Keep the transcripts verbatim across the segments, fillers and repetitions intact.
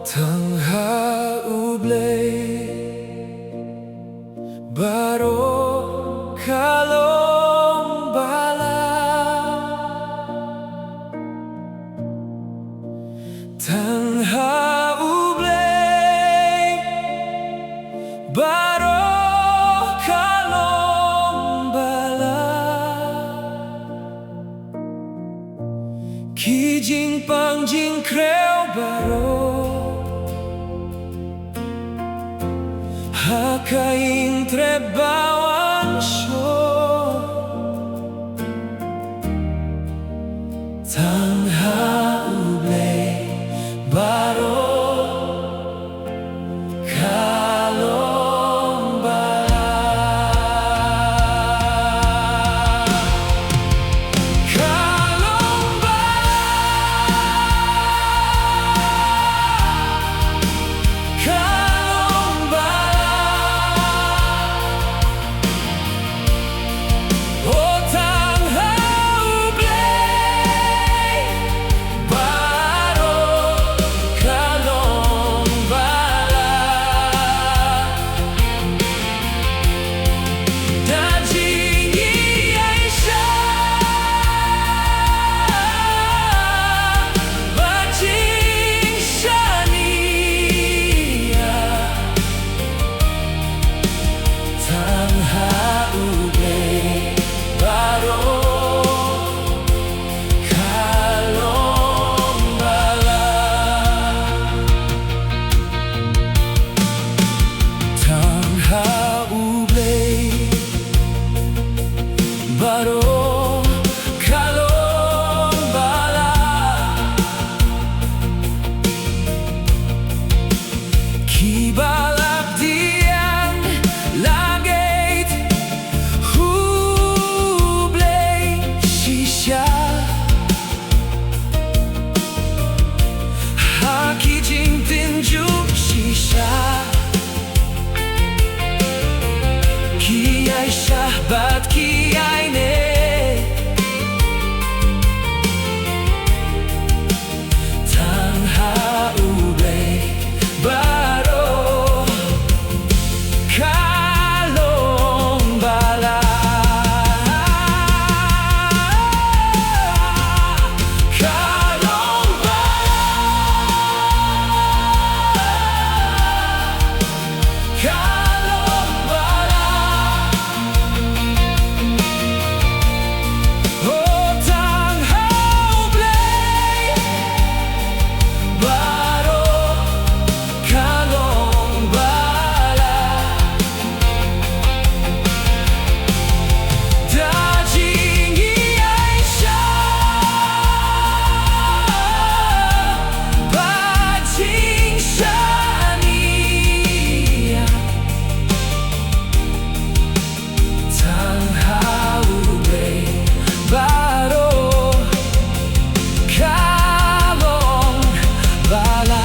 Tang ha U Blei baroh ka long bala. Tang ha U Blei baroh ka long bala. Ki jingpang jingkhrew baroh ha ka ïing trep ba wan shong. Tang ha U Blei baroh ka long bala. Ka long bala. Ka long bala. O tang ha U Blei baroh ka long bala. Da jingïaishah bad jingshaniah. Tang ha U Blei baroh ka long bala. Tang ha U Blei baroh ka long bala. Kiba la pdiang la ngeit ha U Blei shisha ha ki jingtynjuh shisha. Ki ïaishah bad ki ïaineh. Tang ha U Blei baroh ka long bala. Ka long bala. Ka long bala. O tang ha U Blei baroh ka long bala. Da jingïaishah bad jingshaniah. Tang ha U Blei baroh ka long bala.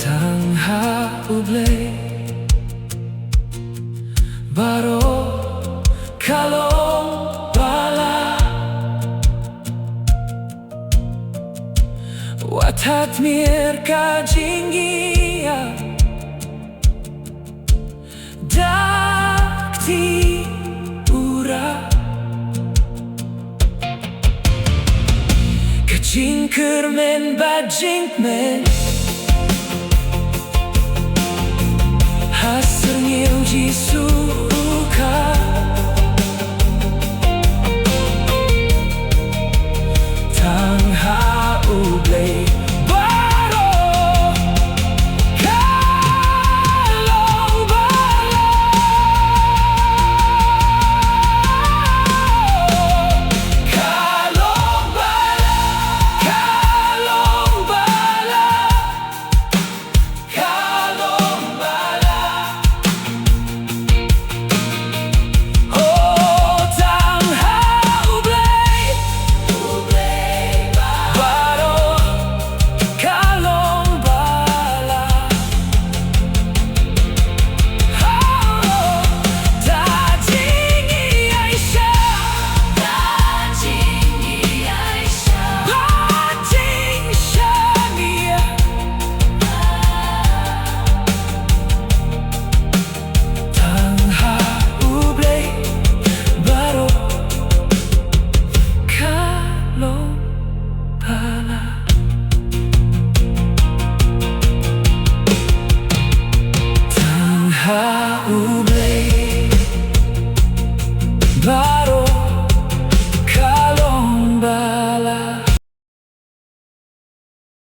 Tang ha U Blei baroh ka long bala. Wat tad miet ka jingïa da kti u rah. Ka jingkyrmen bad jingkmen ha syrngiew Jisu u ka